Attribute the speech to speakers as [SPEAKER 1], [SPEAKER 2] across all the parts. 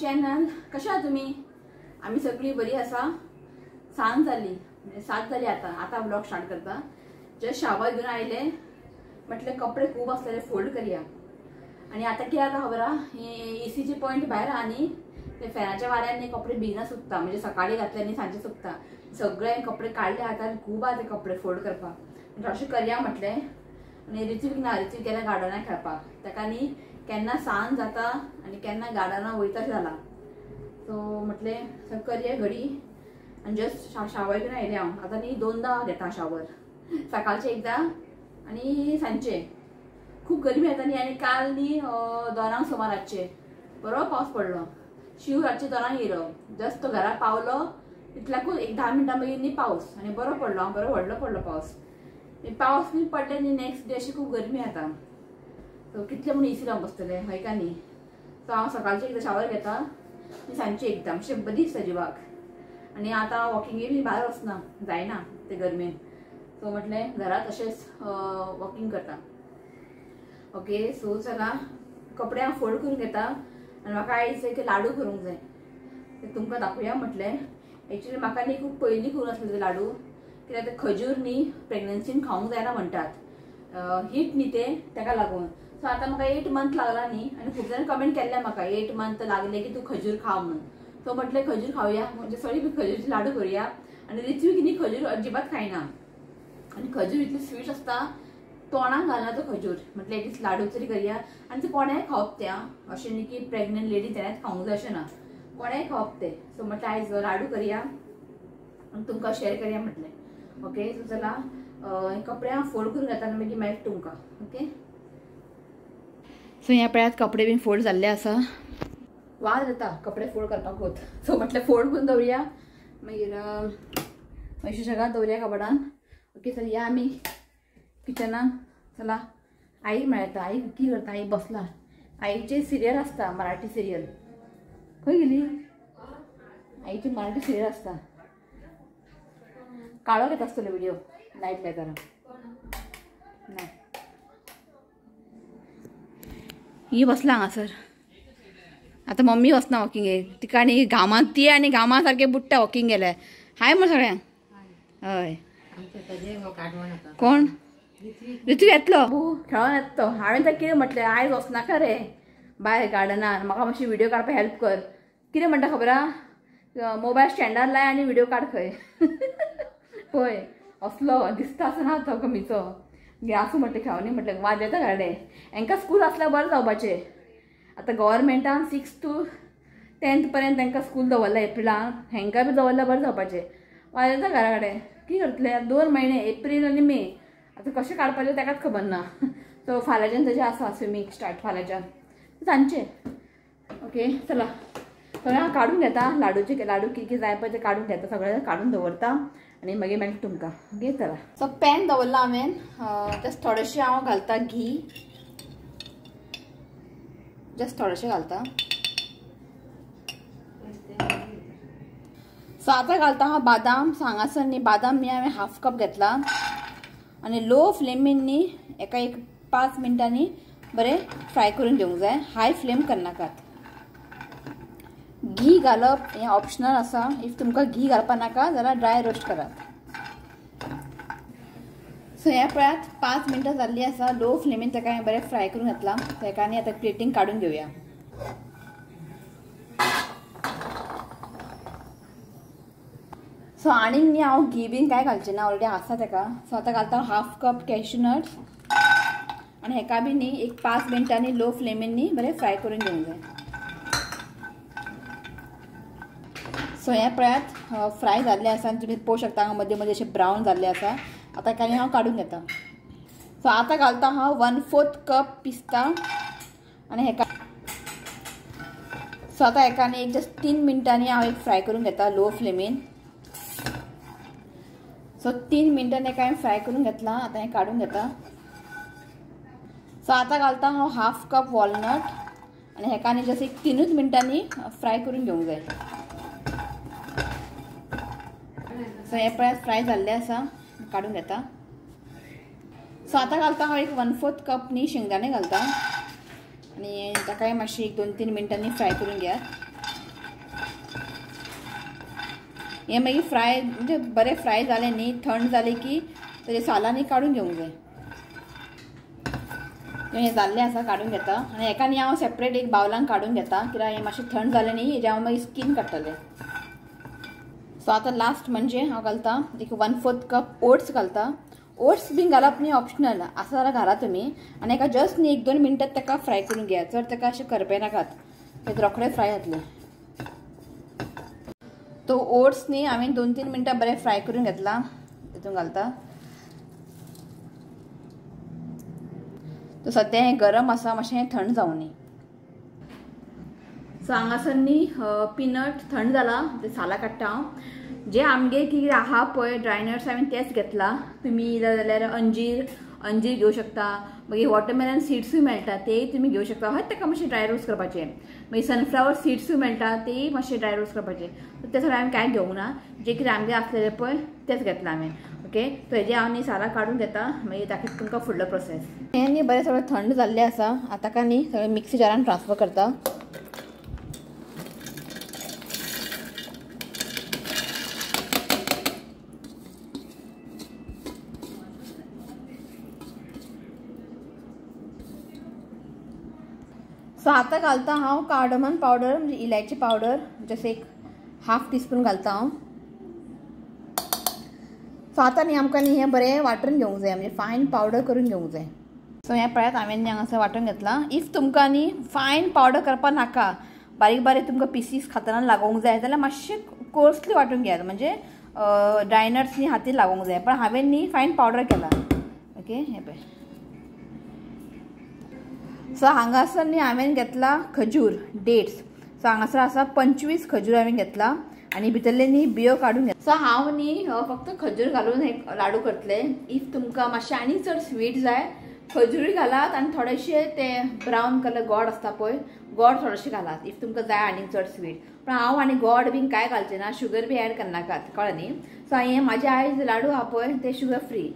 [SPEAKER 1] Channel. कशा तुम्ही? आम्ही सगळी बरी आसा। सांज जाली, 7 जाली। आता आता व्लॉग स्टार्ट करता। जस्ट शावर घेवन आयले, म्हटले कपडे खूब आसलेले फोल्ड करया। आनी आतां कितें जाता खबर आहा, एसीचे पॉयंट भायर आहा न्ही, ते फॅनाच्या वाऱ्यान कपडे बेगीन सुकता, म्हणजे सकाळी घातले आनी सांजे सुकता। सगळे कपडे काडले आतां खूब आहा ते कपडे फोल्ड करपाक। अशें करया म्हटलें। आनी रिचीक ना, रिचीक गेल्या गार्डनाक खेळपाक। ताका न्ही केन्ना सांज जाता आनी केन्ना गार्डनाक वयता अशें जाला। सो म्हटलें करया घडी। आनी जस्ट शावर घेवन आयलें हांव। आतां न्ही दोनदां घेता शावर, सकाळचें एकदां आनी सांजचें। खूब गरमी जाता न्ही। आनी काल न्ही 2 सुमार रातचें बरो पावस पडलो। शिव रातचे 2 येयलो, जस्ट तो घरा पावलो तितल्याकूच एक 10 मिनटां मागीर न्ही पावस आनी बरो पडलो, बरो व्हडलो पडलो पावस। पावस न्ही पडले न्ही नेक्स्ट डे अशी खूब गरमी जाता। सो कितले म्हूण एसी लावन बसतले हय का न्ही। सो हांव सकाळचें एकदां शावर घेता आनी सांजचें एकदां, मातशें बरी दिसता जिवाक। आनी आतां वॉकिंगेक बी भायर वचना जायना ते गरमेन। सो म्हटलें घरात अशेंच वॉकिंग करता। ओके, सो चला कपडे हांव फोल्ड करून घेता। आनी म्हाका आयज एक लाडू करूंक जाय, ते तुमकां दाखोवया म्हटलें। एक्चुली म्हाका न्ही खूब पयलीं करूं आसले ते लाडू, कित्याक ते खजूर न्ही प्रेग्नन्सीन खावंक जायना म्हणटात, हीट न्ही ते, ताका लागून। सो आतां म्हाका 8 मंथ लागला न्ही, आनी खूब जाणांनी कमेंट केल्ले म्हाका 8 मंथ लागले की तूं खजूर खा म्हणून। सो म्हटलें खजूर खावया, म्हणजे सॉरी खजूरचे लाडू करुया। आनी रिचवीक न्ही खजूर अजिबात खायना, आनी खजूर इतली स्वीट आसता तोंडाक घालना तो खजूर। म्हटलें एटलीस्ट लाडू तरी करया। आनी ते कोणाय खावप तें, अशें न्ही की प्रेग्नंट लेडी तेणेच खावंक जाय अशें ना, कोणाय खावप तें। सो म्हटलें आयज लाडू करया आनी तुमकां शेअर करया म्हटलें। ओके, सो चला कपडे हांव फोल्ड करून घेता आनी मागीर मेळटा तुमकां। ओके, सो ह्या पळयात कपडे बीन फोल्ड जाल्ले आसा। वाज येता कपडे फोल्ड करपाकूच। सो म्हटलें फोल्ड करून दवरुया, मागीर सुशेगाद दवरुया कपडान। ओके, चल या आमी किचनान। चला आई मेळटा, आई कितें करता, आई बसला। आईचे सिरियल आसता, मराठी सिरियल। खंय गेली आईची मराठी सिरियल आसता। काळो घेता आसतलो व्हिडिओ लायट लायतना ना। ही बसला हांगासर। आतां मम्मी वचना वॉकिंगेक, तिका आनी घामान ती आनी घामा सारके बुडटा वॉकिंग गेल्यार। हाय म्हण सगळ्यांक। हय, कोण ऋतू येतलो खेळोन येता तो। हांवें ताका कितें म्हटलें, आयज वचनाका रे भायर गार्डनान, म्हाका मातशी व्हिडिओ काडपाक हेल्प कर। कितें म्हणटा खबर आहा, मोबायल स्टँडार लाय आनी व्हिडिओ काड खंय। पळय असलो दिसता आसना तो कमीचो। आसूं म्हटलें खेळोनी म्हटलें, वाज येता गाडे। हेंकां स्कूल आसल्यार बरें जावपाचें। आतां गव्हर्मेंटान 6 to 10 पर्यंत तांकां स्कूल दवरलां एप्रिलान, हेंकां बी दवरल्यार बरें जावपाचें। वाज येता घरा कडेन कितें करतले, 2 म्हयने एप्रील आनी मे, आतां कशें काडपाचें ताकाच खबर ना। सो फाल्यांच्यान ताजें आसा स्विमींग स्टार्ट फाल्यांच्यान सांजचें। ओके, चला सगळें हांव काडून घेता, लाडूचे लाडू कितें कितें जाय पळय तें काडून घेता, सगळें काडून दवरता आनी मागीर मेळटा तुमकां। ओके, चला। सो पॅन दवरलां हांवें, जस्ट थोडेशें हांव घालता घी, जस्ट थोडेशें घालता। सो आतां घालता हांव बादाम। सो हांगासर न्ही बादाम न्ही हांवें 1/2 कप घेतला आनी लो फ्लेमीन न्ही एका एक 5 मिनटांनी बरें फ्राय करून घेवंक जाय, हाय फ्लेम करनाकात। घी घालप हें ऑप्शनल आसा, if तुमकां घी घालपा नाका जाल्यार ड्राय रोस्ट करात। सो हें पळयात 5 मिनटां जाल्लीं आसा, लो फ्लेमीन ताका हांवें बरें फ्राय करून घेतलां। ताका आनी आतां प्लेटींग काडून घेवया। सो आनी न्ही हांव घी बीन कांय घालचें ना, ऑलरेडी आसा ताका। सो आतां घालता 1/2 कप कॅश्यू नट्स आनी हेका बी न्ही एक 5 मिनटांनी लो फ्लेमीन न्ही बरें फ्राय करून घेवंक जाय। सो हें पळयात फ्राय जाल्लें आसा आनी तुमी पळोवंक शकता हांगा मदीं मदीं अशें ब्रावन जाल्लें आसा। आतां कांय हांव काडून घेता। सो आतां घालता हांव 1/4 कप पिस्ता आनी हेका। सो आतां हेका न्ही एक जस्ट 3 मिनटांनी हांव एक फ्राय करून घेता लो फ्लेमीन। सो 3 मिनटांनी हेका हांवें फ्राय करून घेतलां, आतां हें काडून घेता। सो आतां घालता हांव 1/2 कप वॉलनट आनी हेका न्ही जस्ट एक 3 मिनटांनी फ्राय करून घेवंक जाय। सो हें पळयात फ्राय जाल्लें आसा, काडून घेता। सो आतां घालता हांव एक 1/4 कप न्ही शेंगदाणे घालता आनी ताकाय मातशी एक 2-3 मिनटांनी फ्राय करून घेयात। हें मागीर फ्राय म्हणजे बरें फ्राय जालें न्ही, थंड जालें की तेजे सालांनी काडून घेवंक जाय. हें जाल्लें आसा काडून घेता आनी हेका न्ही हांव सेपरेट एक बावलान काडून घेता, कित्याक हें मातशें थंड जालें न्ही हेजें हांव मागीर स्कीन काडटलें. सो आतां लास्ट म्हणजे हांव घालता एक 1/4 कप ओट्स घालता. ओट्स बीन घालप न्ही ऑप्शनल आसा जाल्यार घाला तुमी. आनी हेका जस्ट न्ही 1-2 मिनटां ताका फ्राय करून घेयात, चड ताका अशें करपे नाकात, ते रोखडे फ्राय जातले. तो ओट्स न्ही हांवें 2-3 मिनटां बरें फ्राय करून घेतला, तितून घालता. तो सद्या हें गरम आसा, मातशें हें थंड जावनी. सो हांगासर न्ही पिनट थंड जाला, ते सालां काडटा हांव. जे आमगे कितें आहा पळय ड्राय नट्स हांवें तेच घेतला. तुमी जाय जाल्यार अंजीर घेवं शकता, मागीर वॉटरमेलन सिड्सूय मेळटा तेय तुमी घेवं शकता. हय ताका मातशें ड्राय रोस्ट करपाचें. मागीर सनफ्लावर सिड्सूय मेळटा तेय मातशें ड्राय रोस्ट करपाचें. ते सगळें हांवें कांय घेवंक ना, जे कितें आमगे आसलेलें पळय तेच घेतलां हांवें. ओके, सो हेजें हांव न्ही सालां काडून घेता, मागीर दाखयता तुमकां फुडलो प्रोसेस. हें न्ही बरें सगळें थंड जाल्लें आसा, आतां काय न्ही सगळें मिक्सी जारान ट्रान्सफर करता. सो आतां घालता हांव कार्डमन पावडर म्हणजे इलायची पावडर, जस्ट एक 1/2 टीस्पून घालता हांव. सो आतां न्ही आमकां न्ही हें बरें वांटून घेवंक जाय, म्हणजे फायन पावडर करून घेवंक जाय. सो हें पळयात हांवें न्ही हांगासर वांटून घेतलां. If तुमकां न्ही फायन पावडर करपाक नाका, बारीक बारीक तुमकां पिसीस खातना लागोंक जाय जाल्यार मातशें कोर्सली वांटून घेयात, म्हणजे ड्रायनट्स न्ही हातीर लागोंक जाय. पण हांवें न्ही फायन पावडर केला. ओके, हें पळय. सो हांगासर न्ही हांवें घेतला खजूर डेट्स. सो हांगासर आसा 25 खजूर हांवें घेतला आनी भितरले न्ही बियो काडून घेतला. सो हांव न्ही फक्त खजूर घालून एक लाडू करतले. If तुमकां मातशें आनी चड स्वीट जाय खजुरूय घालात आनी थोडेशे ते ब्रावन कलर गोड आसता पळय, गोड थोडेशे घालात if तुमकां जाय आनी चड स्वीट. पण हांव आनी गोड बीन कांय घालचें ना, शुगर बी एड करनाकात, कळ्ळें न्ही. सो हें म्हाजें आयज लाडू आहा पळय ते शुगर फ्री,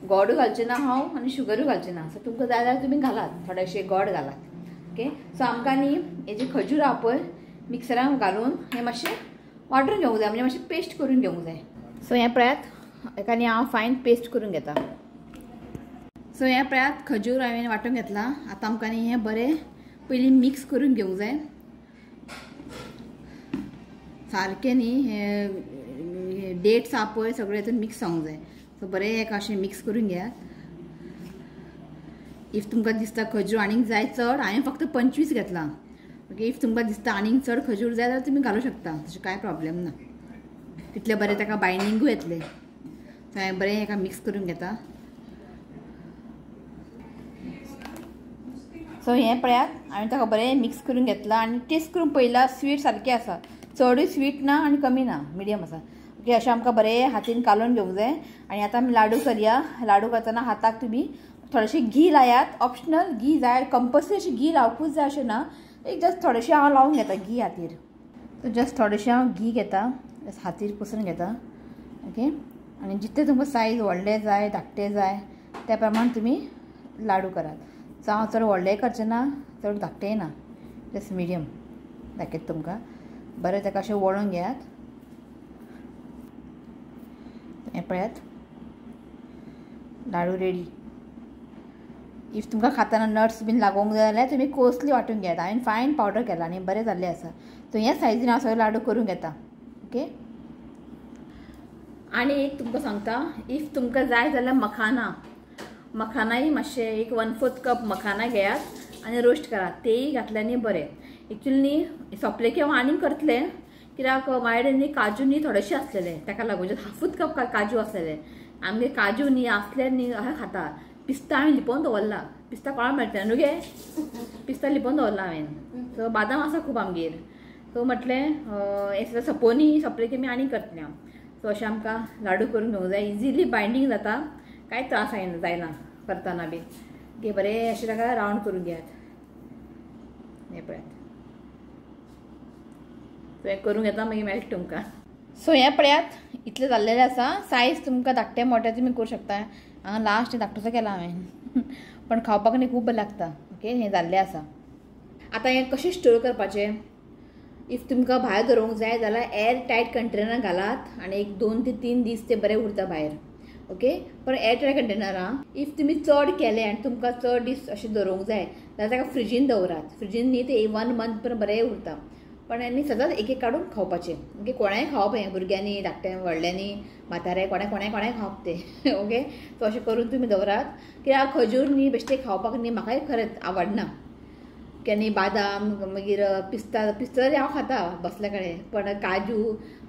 [SPEAKER 1] गोडूय घालचें ना हांव आनी शुगरूय घालचें ना. सो तुमकां जाय जाल्यार तुमी घालात थोडेशे गोड घालात. ओके, सो आमकां न्ही हेजे खजूर आहा पळय मिक्सरान घालून हें मातशें वांटून घेवंक जाय, म्हणजे मातशें पेस्ट करून घेवंक जाय. सो हें पळयात हेका न्ही हांव फायन पेस्ट करून घेता. सो हें पळयात खजूर हांवें वांटून घेतला. आतां आमकां न्ही हें बरें पयलीं मिक्स करून घेवंक जाय सारकें न्ही. हे डेट्स आहा पळय सगळें हितून मिक्स जावंक जाय. सो बरें एक अशें मिक्स करून घेयात. If तुमकां दिसता खजूर आनीक जाय चड, हांवें फक्त 25 घेतला. ओके, if तुमकां दिसता आनीक चड खजूर जाय जाल्यार तुमी घालूं शकता, तशें कांय प्रॉब्लेम ना. तितलें बरें ताका बायंडींगूय येतलें. सो हांवें बरें हेका मिक्स करून घेता. सो हें पळयात हांवें ताका बरें मिक्स करून घेतलां आनी टेस्ट करून पळयला, स्वीट सारकें आसा, चडूय स्वीट ना आनी कमी ना, मिडियम आसा. ओके, अशें आमकां बरें हातीन कालोवन घेवंक जाय. आनी आतां आमी लाडू करया. लाडू करतना हाताक तुमी थोडेशें घी लायात, ऑप्शनल घी जाय, कंपल्सरी अशें घी लावपूच जाय अशें ना, एक जस्ट थोडेशें हांव लावन घेता घी हातीर. सो जस्ट थोडेशें हांव घी घेता, जस्ट हातीर पुसून घेता. ओके, आनी जितले तुमकां सायज व्हडले जाय धाकटे जाय त्या प्रमाण तुमी लाडू करात. सो हांव चड व्हडलें करचें ना, चड धाकटेंय ना, जस्ट मिडियम दाखयता तुमकां. बरें ताका अशें वळोवन घेयात. हें पळयात लाडू रेडी. If तुमकां खाताना नट्स बीन लागोवंक जाय जाल्यार तुमी कोर्सली वांटून घेयात. हांवें फायन पावडर केला आनी बरें जाल्लें आसा. सो ह्या सायजीन हांव सगळे लाडू करून घेता. ओके, आनी एक तुमकां सांगता, if तुमकां जाय जाल्यार मखाना, मखानाय मातशें एक 1/4 कप मखाना घेयात आनी रोस्ट करात, तेय घातल्यार न्ही बरें. एक्चुअली न्ही सोंपलें की हांव आनीक करतलें, कित्याक म्हाजे न्ही काजू न्ही थोडेशे आसलेले, ताका लागून 1/2 कप काजू आसलेले. आमगे काजू न्ही आसले न्ही अशें खाता. पिस्ता हांवें लिपोवन दवरला, पिस्ता कोणाक मेळटा न्हू गे, पिस्ता लिपोवन दवरला हांवें. सो बादाम आसा खूब आमगेर. सो म्हटलें हें सपोनी सोंपलें की आमी आनीक करतलें हांव. सो अशें आमकां लाडू करून घेवंक जाय, इजिली बायंडींग जाता, कांय त्रास जायना करतना बी. ओके, बरें अशें ताका रावंड करून घेयात. हें पळयात, सो हें करून घेता मागीर मेळटा तुमकां. सो हें पळयात इतलें जाल्लेलें आसा. सायज तुमकां धाकटे मोटे तुमी करूं शकता. हांगा लास्ट धाकटोसो केला हांवें, पण खावपाक न्ही खूब बरें लागता. ओके, हें जाल्लें आसा. आतां हें कशें स्टोर करपाचें, If तुमकां भायर दवरूंक जाय जाल्यार एअर टायट कंटेनर घालात आनी एक 2 ते 3 दीस ते बरें उरता भायर. ओके, पण एअर टायट कंटेनर आं. If तुमी चड केले आनी तुमकां चड दीस अशें दवरूंक जाय जाल्यार ताका फ्रिजीन दवरात. फ्रिजीन न्ही ते 1 मंथ पर्यंत बरें उरता. पण आनी सदांच एक एक काडून खावपाचें. ओके, कोणाय खावप हें, भुरग्यांनी, धाकट्या व्हडल्यांनी, म्हातारे, कोणाय कोणाय कोणाय खावप तें. ओके, सो अशें करून तुमी दवरात. कित्याक खजूर न्ही बेश्टें खावपाक न्ही म्हाकाय खरेंच आवडना. आनी बादाम, मागीर पिस्ता, पिस्ता तरी हांव खाता बसल्या कडेन, पण काजू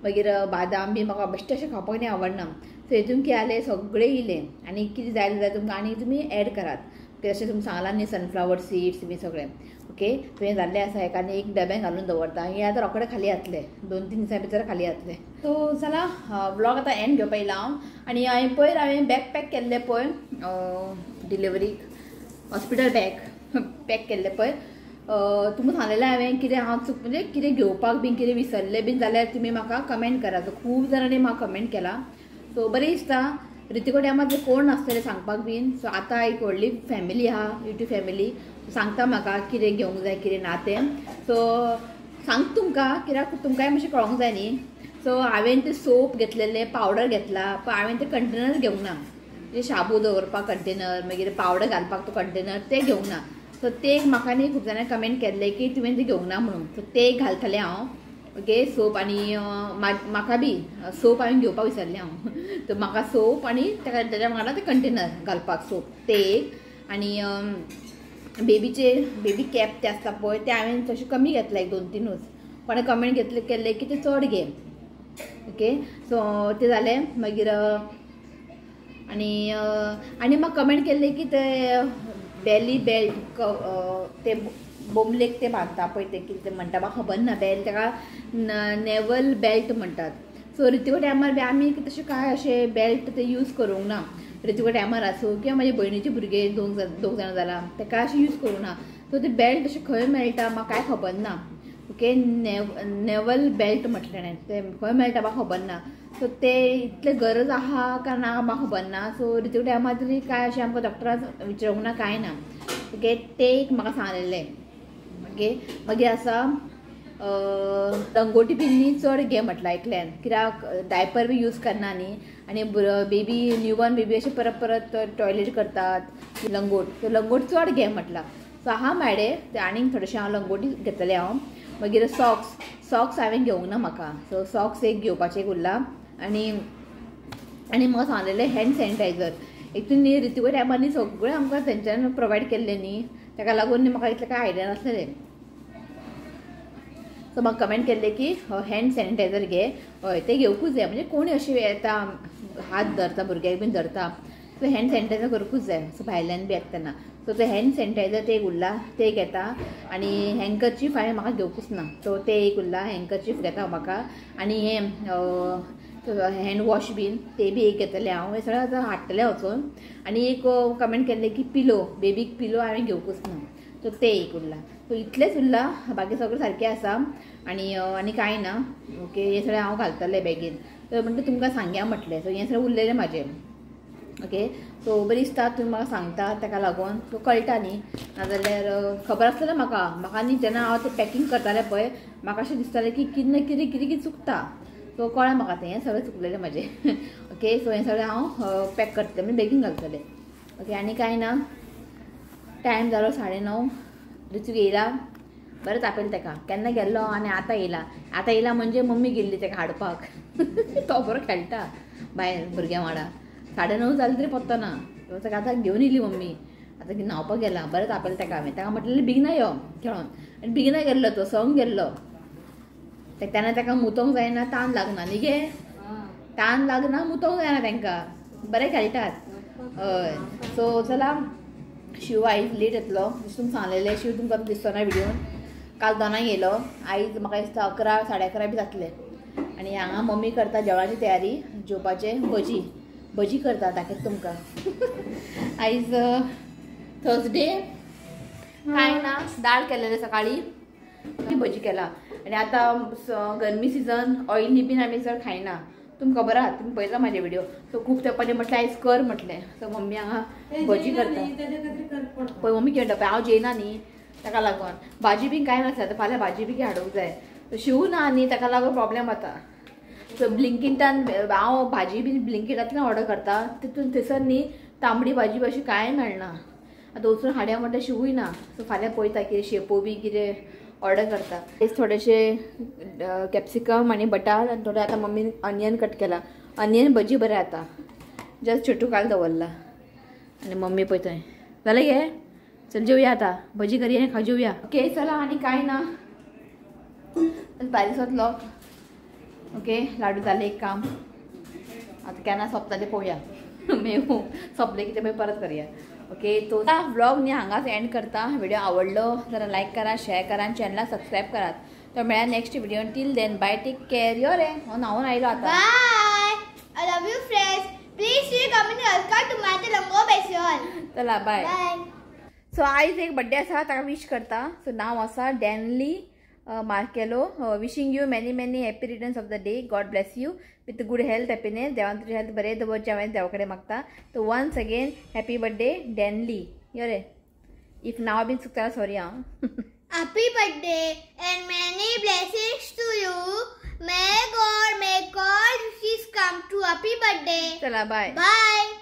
[SPEAKER 1] मागीर बादाम बी म्हाका बेश्टें अशें खावपाक न्ही आवडना. सो हितून कितें जालें सगळें इलें आनी कितें जाय जाल्यार तुमकां आनी तुमी एड करात. अशें तुमकां सांगलां न्ही सनफ्लावर सीड्स बी सगळें. ओके, सो हें जाल्लें आसा हेका आनी एक डब्यान घालून दवरता. हें आतां रोखडें खाली जातलें, 2-3 दिसां भितर खाली जातलें. सो चला व्लॉग आतां एंड घेवपा येयला हांव. आनी हांवें पयर हांवें बॅग पॅक केल्लें पळय डिलिव्हरीक, हॉस्पिटल बॅग पॅक केल्लें पळय. तुमकां सांगलेलें हांवें कितें हांव चूक म्हणजे कितें घेवपाक बीन कितें विसरलें बीन जाल्यार तुमी म्हाका कमेंट करा. सो खूब जाणांनी म्हाका कमेंट केला. सो बरें दिसता. ऋतिको टायमार कोण नासतलें सांगपाक बीन. सो आतां एक व्हडली फॅमिली आहा, युट्यूब फॅमिली, सांगता म्हाका कितें घेवंक जाय कितें ना तें. सो सांगता तुमकां कित्याक तुमकांय मातशें कळोंक जाय न्ही. सो हांवें तें सोप घेतलेलें, पावडर घेतला, पण हांवें तें कंटेनर घेवंक ना. म्हणजे शाबू दवरपाक कंटेनर, मागीर पावडर घालपाक तो कंटेनर तें घेवंक ना. सो ते एक म्हाका न्ही खूब जाणांनी कमेंट केल्ले की तुवें तें घेवंक ना म्हणून. सो ते एक घालतलें हांव. ओके, सोप आनी म्हाका बी सोप हांवें घेवपाक विसरलें हांव. सो म्हाका सोप आनी ताका तेज्या वांगडा ते कंटेनर घालपाक सोप ते एक. आनी बेबीचे बेबी कॅप ते आसता पळय ते हांवें तशें कमी घेतला, एक 2-3च. कोणें कमेंट घेतले केल्ले की ते चड घे. ओके, सो ते जालें. मागीर आनी आनी म्हाका कमेंट केल्ले की ते बेली बेल्ट ते बोमलेक ते बांदता पळय ते कितें ते म्हणटा म्हाका खबर ना. बेल्ट ताका नेवल बेल्ट म्हणटात. सो ऋतिको टायमार बी आमी तशें कांय अशें बेल्ट ते यूज करूंक ना. ऋतिको टायमार आसूं किंवा म्हाजे भयणीचे भुरगे दोग जाणां जाला ताका अशें यूज करूंक ना. सो ते बेल्ट अशें खंय मेळटा म्हाका कांय खबर ना. ओके, नेवल बेल्ट म्हटलें तें खंय मेळटा म्हाका खबर ना. सो ते इतले गरज आहा काय ना म्हाका खबर ना. सो ऋतिको टायमार तरी कांय अशें आमकां डॉक्टरान विचारूंक ना, कांय ना. ओके, ते एक म्हाका सांगलेलें. ओके, मागीर आसा लंगोटी बी न्ही चड घे म्हटलां एकल्यान, कित्याक डायपर बी यूज करना न्ही आनी बेबी न्यूबॉर्न बेबी अशें परत परत टॉयलेट करतात लंगोट. सो लंगोट चड घे म्हटलां. सो आहा म्हाडे ते आनीक थोडेशें हांव लंगोटी घेतलें हांव. मागीर सॉक्स, सॉक्स हांवें घेवंक ना म्हाका. सो सॉक्स एक घेवपाचें एक उरलां. आनी आनी म्हाका सांगलेलें हँड सॅनिटायझर. हितून न्ही ऋतिको टायमार न्ही सगळें आमकां तेंच्यान प्रोवायड केल्लें न्ही, ताका लागून न्ही म्हाका इतलें कांय आयडिया नासलेलें. सो म्हाका कमेंट केल्लें की हँड सॅनिटायझर घे. हय, तें घेवकूच जाय. म्हणजे कोणी अशें येता हात धरता भुरग्याक बीन धरता, सो हँड सॅनिटायझर करूंकूच जाय. सो भायल्यान बी येता तेन्ना. सो ते हँड सॅनिटायझर ते एक उरला, ते घेता. आनी हँकरचीफ हांवें म्हाका घेवकूच ना, सो ते एक उरला, हँकरचीफ घेता हांव म्हाका. आनी हें हँड वॉश बीन ते बी एक घेतलें हांव. हें सगळें आतां हाडटलें वचून. आनी एक कमेंट केल्लें की पिलो, बेबीक पिलो हांवें घेवकूच ना, सो ते एक उरला. सो इतलेंच उरलां, बाकी सगळें सारकें आसा. आनी आनी कांय ना. ओके, हें सगळें हांव घालतलें बॅगीन. सो म्हणटा तुमकां सांगया म्हटलें. सो हें सगळें उरलेलें म्हाजें. ओके, सो बरें दिसता तुमी म्हाका सांगता ताका लागून. सो कळटा न्ही, नाजाल्यार खबर आसलेलें म्हाका. म्हाका न्ही जेन्ना हांव तें पॅकींग करतालें पळय म्हाका अशें दिसतालें की कितें ना कितें कितें कितें चुकता. सो कळ्ळें म्हाका तें, हें सगळें चुकलेलें म्हाजें. ओके, सो हें सगळें हांव पॅक करतलें, म्हणजे बेगीन घालतलें. ओके, आनी कांय ना. टायम जालो 9:30. ऋतिक येयला, बरें तापयलें ताका. केन्ना गेल्लो आनी आतां येयला. आतां येयला म्हणजे मम्मी गेल्ली ताका हाडपाक. तो बरो खेळटा भायर भुरग्यां वांगडा. 9:30 जालें तरी पत्तो ना. ताका आतां घेवन येयली मम्मी. आतां न्हांवपाक गेला, बरें तापयलें ताका हांवें. ताका म्हटलें बेगिना यो खेळोन, आनी बेगिना गेल्लो तो, संग गेल्लो. तेन्ना ताका मुतोंक जायना, तान लागना न्ही गे, तान लागना, मुतोंक जायना तांकां, बरें खेळटात. हय, सो चला शिव आयज लेट येतलो जशें तुमकां सांगलेलें. शिव तुमकां दिसतो ना व्हिडियोन. काल 2 येयलो, आयज म्हाका दिसता 11, 11:30 बी जातले. आनी हांगा मम्मी करता जेवणाची तयारी, जेवपाचें भजी भजी करता, दाखयता तुमकां. आयज थर्सडे, कांय ना, दाळ केलेलें सकाळी, भजी केला. आनी आतां गरमी सिजन, ऑयली बीन आमी चड खायना. तुमकां खबर आहा, तुमी पळयता म्हाजे व्हिडिओ. सो खूब तेंपाचें म्हटलें आयज कर म्हटलें. सो मम्मी हांगा भजी करता. पळय मम्मी कितें म्हणटा पळय, हांव जेयना न्ही ताका लागून भाजी बी कांय नासता. आतां फाल्यां भाजी बी हाडूंक जाय. शिवू ना आनी ताका लागून प्रॉब्लेम जाता. सो ब्लिंकिटान हांव भाजी बीन ब्लिंकिटांतल्यान ऑर्डर करता, तितून थंयसर न्ही तांबडी भाजी अशी कांय मेळना. आतां वचून हाडया म्हणटा शिवूय ना. सो फाल्यां पळयता कितें शेपो बी कितें ऑर्डर करता. थोडेशे कॅप्सिकम आनी बटाट आनी थोडे आतां मम्मीन अनियन कट केला. अनियन भजी बरें जाता. जस्ट छोटू काल दवरला आनी मम्मी पळयताय. जालें गे, चल जेवया आतां, भजी करी आनी जेवया. ओके चला, आनी कांय ना, बारीक वतलो. ओके लाडू जाले एक काम, आतां केन्ना सोंपता तें पळोवया. मेवू सोंपले की ते मागीर परत करया. ओके तो व्लॉग न्ही हांगाच एंड करता. व्हिडिओ आवडलो जाल्यार लायक करा, शेअर करा आनी चॅनलाक सबस्क्रायब करात. तो मेळ्या next video. Till then bye, take care. यो रे हो न्हांवून आयलो आतां.
[SPEAKER 2] Bye, I love you friends. Please share, comment, subscribe to my channel बेसिऑल.
[SPEAKER 1] चला बाय. सो आयज एक बड्डे आसा, ताका विश करता. सो नांव आसा Danley Markelo. Wishing you many many happy returns of the day. God bless you with good health, happiness. देवान तुजी हेल्थ बरें दवरचें हांवें देवा कडेन मागता. So once again happy birthday Danley. यो रे, if नांव बीन चुकता सॉरी हांव.
[SPEAKER 2] Happy birthday and many blessings to you. May God make all wishes come true. Happy birthday.
[SPEAKER 1] चला बाय
[SPEAKER 2] बाय.